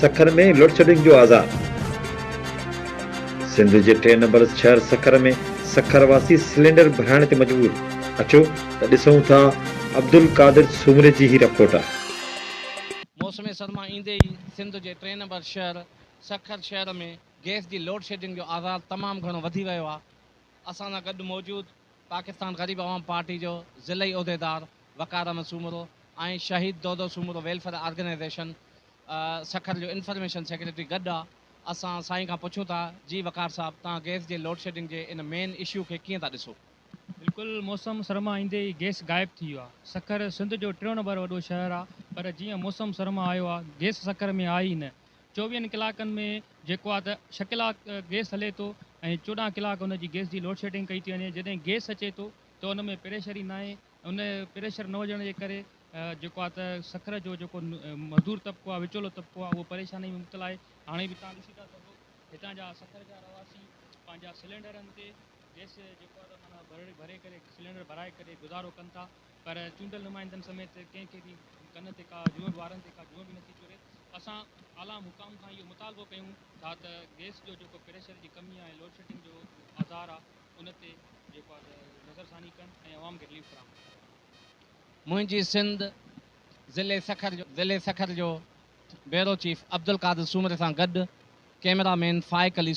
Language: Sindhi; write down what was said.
سکر ۾ لوڊشيڊنگ جو آزار. سنڌ جي ٽئين نمبر شهر سکر ۾ سکر واسي سلينڊر ڀرائڻ تي مجبور، اچو ته ڏسون ٿا عبدالقادر سومري جي هي رپورٽ. موسم سرما ايندي ئي سنڌ جي ٽئين نمبر شهر سکر شهر ۾ گئس جي لوڊشيڊنگ جو آزار تمام گهڻو وڌي ويو آهي. اسان سان گڏ موجود پاڪستان غريب عوام پارٽي جو ضلعي عهديدار وقار احمد سومرو ۽ شهيد دودو سومرو ويلفيئر آرگنائيزيشن سکر جو انفارميشن سيڪريٽري گڏ آ. اسان سائين کان پڇون ٿا جي وقار صاحب توهان گئس جي لوڊشيڊنگ جي ان مين اشو کي ڪيئن ٿا ڏسو؟ بلڪل موسم سرما ايندي ئي گئس غائب ٿي ويو آ. سکر سنڌ جو ٽيون نمبر وڏو شهر آ پر جيئن موسم سرما آيو آ گئس سکر ۾ آئي ئي نه. چوويهن ڪلاڪن ۾ جيڪو آ ته ڇهه ڪلاڪ گئس هلي ٿو ۽ 14 ڪلاڪ ان جي گئس جي لوڊشيڊنگ ڪئي ٿي وڃي جڏهن گئس اچي ٿو ته ان ۾ پريشر ئي ناهي ان پريشر نه هجڻ جي ڪري جيڪو آ ته سکر جو جيڪو مزدور طبقو آ وچولو طبقو آ اهو پريشاني ۾ مبتلا آهي. هاڻي به توهان ڏسي ٿا سگهو هتان جا سکر جا رهواسي پنهنجا سلينڊرن تي گئس جيڪو آ ته معنيٰ ڀري ڪري سلينڊر ڀرائي ڪري گذارو ڪن ٿا پر چونڊيل نمائندن سميت ڪنهن کي به ڪن تي ڪا جونء به وارن تي ڪا جونء به نٿي چوري. اسان اعليٰ حڪام کان اهو مطالبو ڪيون ٿا ته گئس جو جيڪو پريشر جي ڪمي آهي ۽ لوڊشيڊنگ جو آزار آهي ان تي جيڪو آهي ته نظرثاني ڪن ۽ عوام کي رليف فراهم ڪن. منهنجي سنڌ ضلعي سکر جو ضلعي سکر جو بيورو چيف عبدالقادر سومري سان گڏ ڪئميرا مين فائق علي.